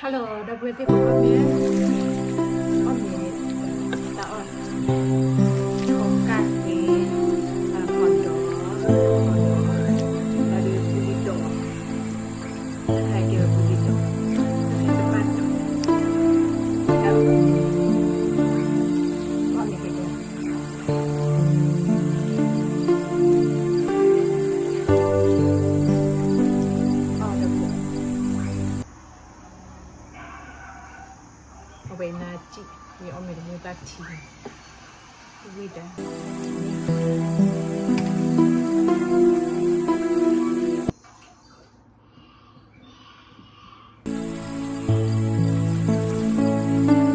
Hello ဒီပုၢ်ဝဲၢ်သ့ၣ်ကိးဂၤဒဲး, အီၣ်မ့ၤ, တၢ်အီၣ်, ခီကၢ်က့ၤ, ခီဒီး, ခီဒီး, ဒီးဒုးပူၤလံၤဒီး, တၢ်ဟဲက့ၤဝဲပူၤလံၤဒီး, တဘၣ်ဒီး, အ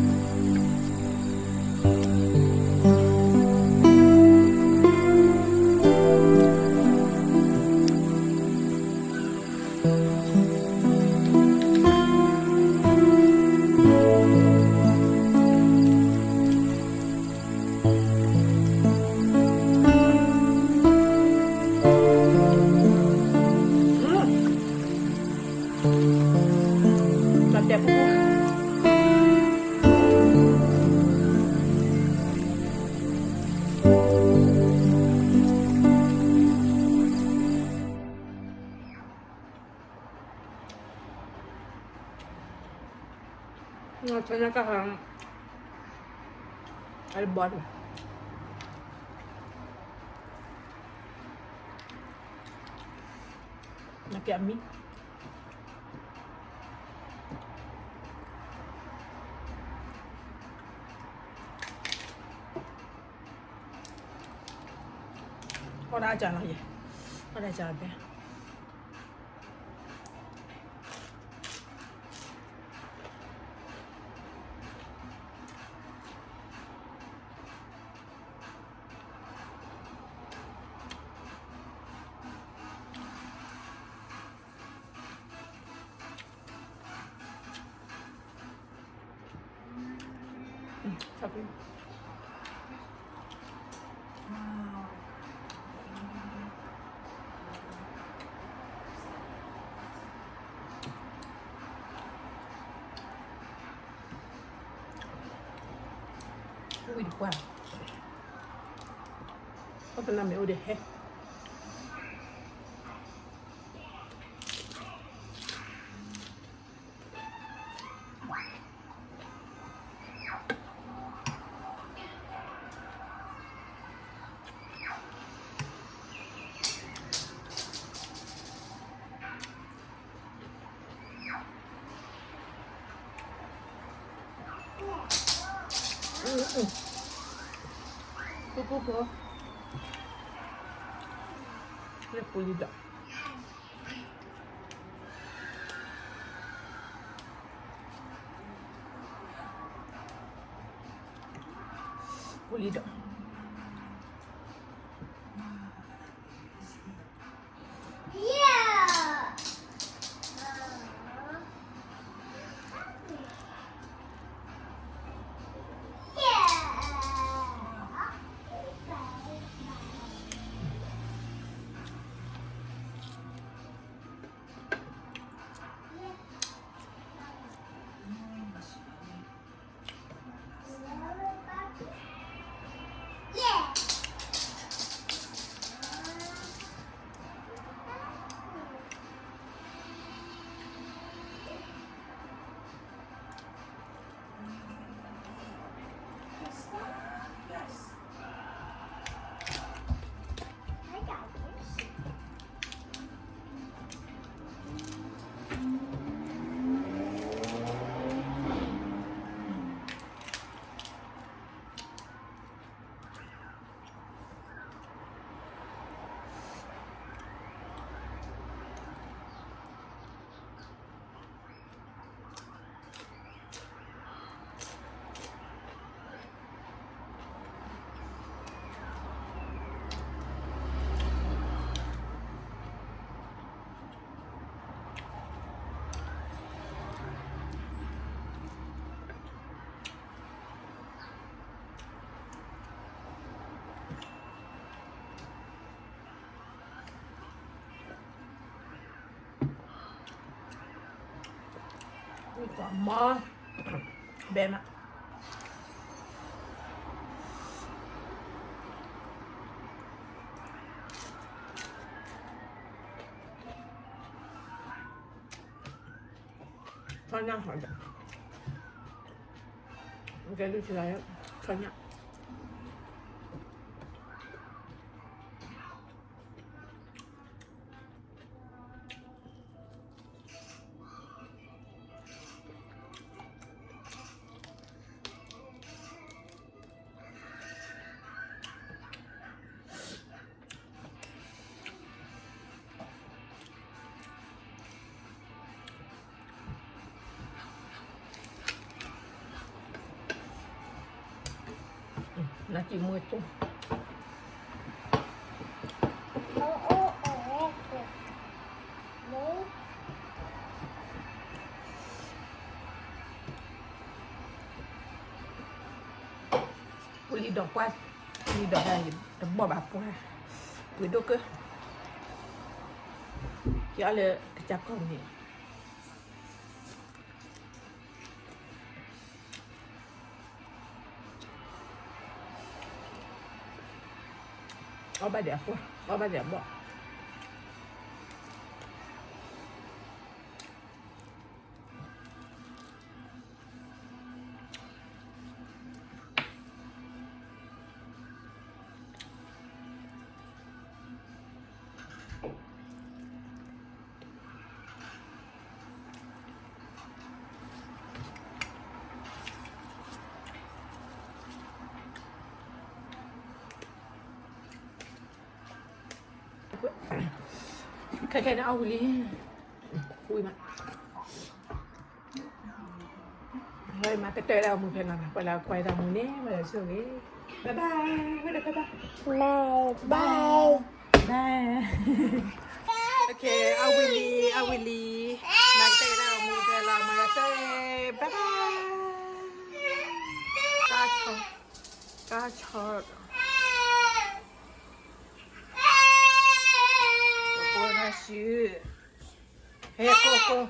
ီၣ်မ့ၤက့ၤဒီး အဝဲနၤစံၣ်, ယအီၣ်မ့ၤတမုၢ်တၢ်ထံ, ဝံၤဒီး ဆၢညါကဟး, အဘီ, နကဲအမံ, အီၣ်ဒၣ်အကၢ်လီၤယဲ, အီၣ်ဒၣ်ကၢ်လီၤဘဲ. ဝံၣ်တပှၢ်, ပှၤကနၣ်မ့ၢ်အိၣ်ဒီးဟဲ ပူၤပူၤဖိ, လၢပူၤလံၤဒီး, ပူၤလံၤဒီး. မ့ၢ် ဘဲမး ထီၣ်ညၣ်ဟီဒီး ကဲဒုးထီၣ်ညၣ် နကံမွဲၢ်ကၠိ ပူၤလံၤဒီးကွၢ်, ပူၤလံၤဒီးတဘီၣ်ဘၣ်ပှၢ်, ပှ့ၤဒိၣ်ကၢ, က့ၤအီၣ်လၢကစၢ်ကီၢ်န့ၣ် အီၣ်ဘၣ်ဒံးအပှၢ်, အီၣ်ဘၣ်ဒံးအဘီၣ်. ခဲခဲန့ၣ်အီၣ်ဝံၤလံ, ဝံၤမး. ဝဲမၤကတၢၢ်ဒၣ်အမူဖဲလီၤနီၤ, ပှၤလၢကွၢ်တၢ်မူန့ၣ် ဝဲဒၣ်ဆိၣ်ဂ့ၤ, bye bye, ဝဲဒၣ် bye bye, bye bye, bye. Okay, အီၣ်ဝံၤလံ, အီၣ်ဝံၤလံ, မၤကတၢၢ်ဒၣ်အမူဖဲလီၤ, မၤဆိၣ်ဂ့ၤ, bye bye. ကါဆီ, ကါဆီ, ကိးနၤဆူ, ဟဲကိးကိး